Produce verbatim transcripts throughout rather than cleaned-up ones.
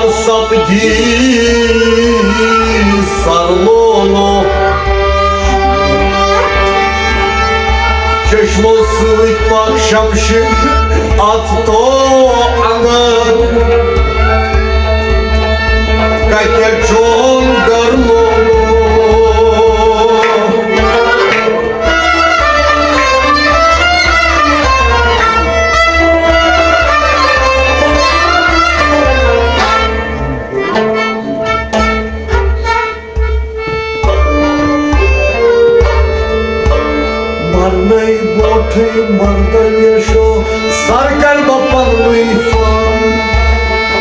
سپدی سرلولو، چشمو سۭتۍ پاک شمشہِ اژتو اندر۔ کتہِ چون گرلولو؟ مرنے برونٹھے مردر ویشو، سر کر بہ پننُے پان۔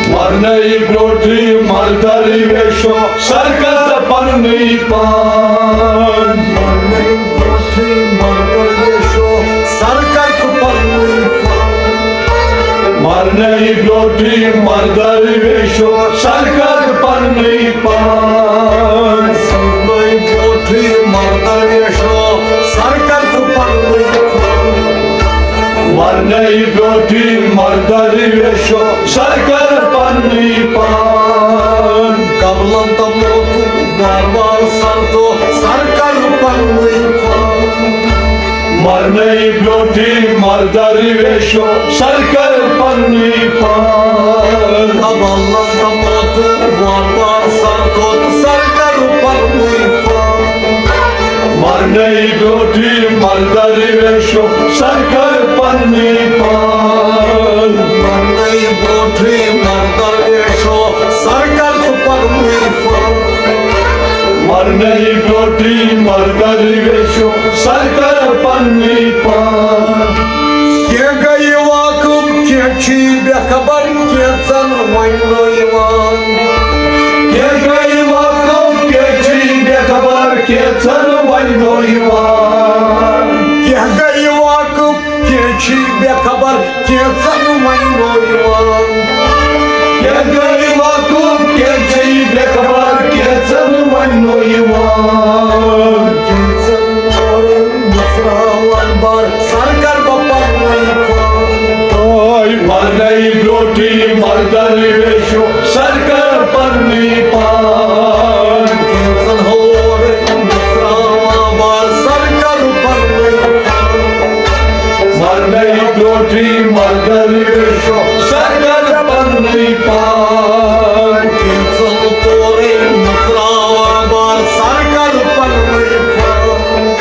مرنے برونٹھے مردر ویشو، سر کر بہ پننُے پان۔ مرنے برونٹھے مردر ویشو، سر کر بہ پننُے پان۔ مرنے برونٹھے مردر ویشو، سر کر بہ پننُے پان۔ مرنے برونٹھے مردر ویشو، سر کر بہ پننُے پان۔ مرنے برونٹھے مردر ویشو، سر کر بہ پننُے پان۔ قبلن تہٕ موتُک وار وار سر تو، سر کر بہ پننُے پان۔ مرنے برونٹھے مردر ویشو، سر کر بہ پننُے پان۔ قبلن تہٕ موتُک وار وار سر تو، سر کر بہ پننُے پان۔ مرنے برونٹھے مردر ویشو، سر کر بہ پننُے پان۔ مرنے برونٹھے مردر ویشو، سر کر بہ پننُے پان۔ مرنے برونٹھے مردر ویشو، سر کر بہ پننُے پان۔ کینٛہہ گٔیہِ واقف، کینٛہہ چھِ بے خبر، کینٛژن وۄنۍ نہٕ یِوان۔ کینٛہہ گٔیہِ واقف، کینٛہہ چھِ بے خبر، کینٛژن وۄنۍ نہٕ یِوان۔ کینٛہہ گٔیہِ واقف، کینٛہہ چھِ بے خبر، کینٛژن وۄنۍ نہٕ یِوان۔ کینٛہہ گٔیہِ واقف، کینٛہہ چھِ بے خبر، کینٛژن وۄنۍ نہٕ یِوان۔ کینٛژن اورٕ مُژراوان بار، سر کر بہ پننُے پان۔ اوے مرنے برونٹھے مردر ویشو، سر کر بہ پننُے پان۔ کینٛژن ہورٕ مُژراوان بار، سر کر بہ پننُے پان۔ مرنے برونٹھے مردر ویشو، سر کر بہ پننُے پان۔ کینٛژن تورے مُژراوان بار، سر کر بہ پننُے پان۔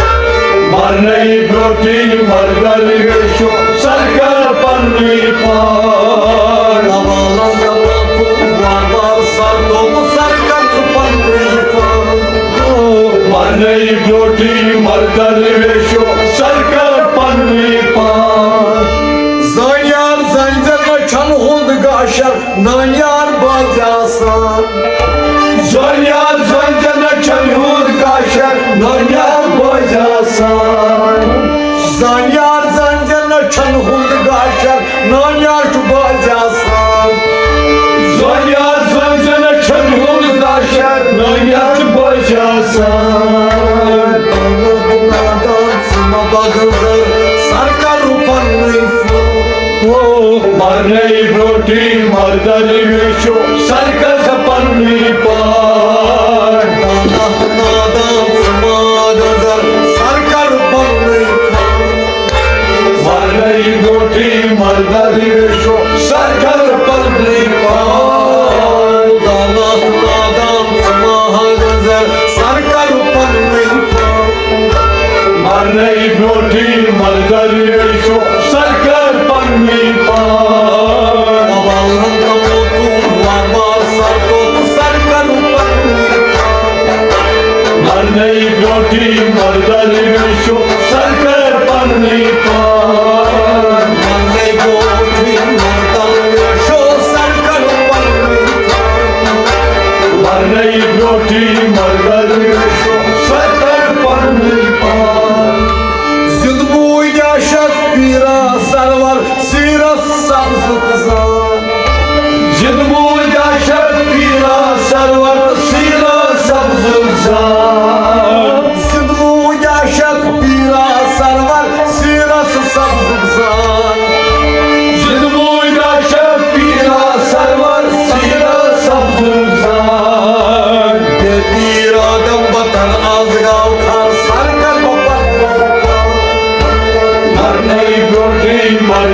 مرنے برونٹھے مردر ویشو، سر کر بہ پننُے پان۔ قبلن تہٕ موتُک وار وار سر تو، سر کر بہ پننُے پان۔ مرنے برونٹھے مردر ویشو، سر کر بہ پننُے پان۔ زٲنیار زٲنۍ زٮ۪ن نہٕ چھَنہٕ ہُنٛد گاشر، نٲنیار بٲزِ آسان۔ زٲنیار زٲنۍ زٮ۪ن نہٕ چھَنہٕ ہُنٛد گاشر، نٲنیار بٲزِ آسان۔ زٲنیار زٲنۍ زٮ۪ن نہٕ چھَنہٕ ہُنٛد گاشر، نٲنیار چھُ بٲزِ آسان۔ زٲنیار زٲنۍ زٮ۪ن نہٕ چھَنہٕ ہُنٛد گاشر، نٲنیار چھُ بٲزِ آسان۔ نادان ژٕ مہ بغٲر، سر کر بہ پننُے پان۔ او مرنے برونٹھے مردر ویشو، سر کر بہ پننُے پان۔ نادان ژٕ مہ بغٲر، سر کر بہ پننُے پان۔ مرنے برونٹھے مردر ویشو، سر کر بہ پننُے پان۔ دانت نادان ژٕ مہ بغٲر، سر کر بہ پننُے پان۔ مرنے برونٹھے مردر ویشو، سر کر بہ پننُے پان۔ قبلن تہٕ موتُک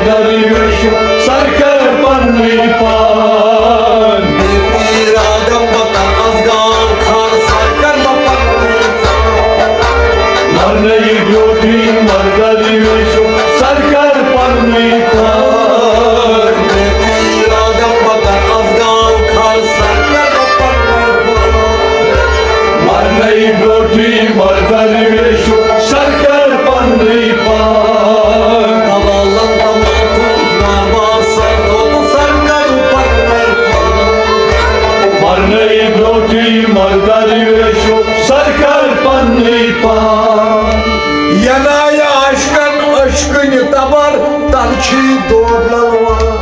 درویشو سر کر پننی پان۔ بے پیرادم وطن از گام خار سر کر بہ پننی پان۔ مرنے بروٹی مر درویشو سر کر پننی پان۔ بے پیرادم وطن از گام خار سر کر بہ پننی پان۔ مرنے بروٹی مر درویشو سر کر پننی پان۔ تمالن تمال تو ناروار سر تو تو سر کر پننی پان۔ مرنے بروٹی مر درویشو سر کر پننی پان۔ ینایہ عشقن عشقن تبر تن چھی دود للوان۔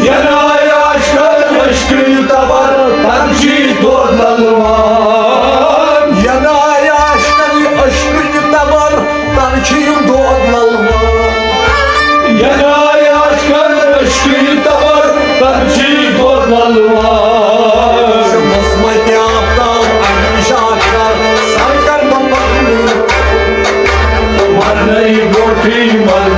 ینایہ عشقن عشقن تبر تن چھی دود للوان۔ ینایہ عشقن عشقن تبر تن چھی دود للوان۔ ینایہ عشقن عشقن تبر تن چھی دود للوان۔ شمس متیاب تام انشا کر سر کر بہ پننی۔ مرنے بروٹی مر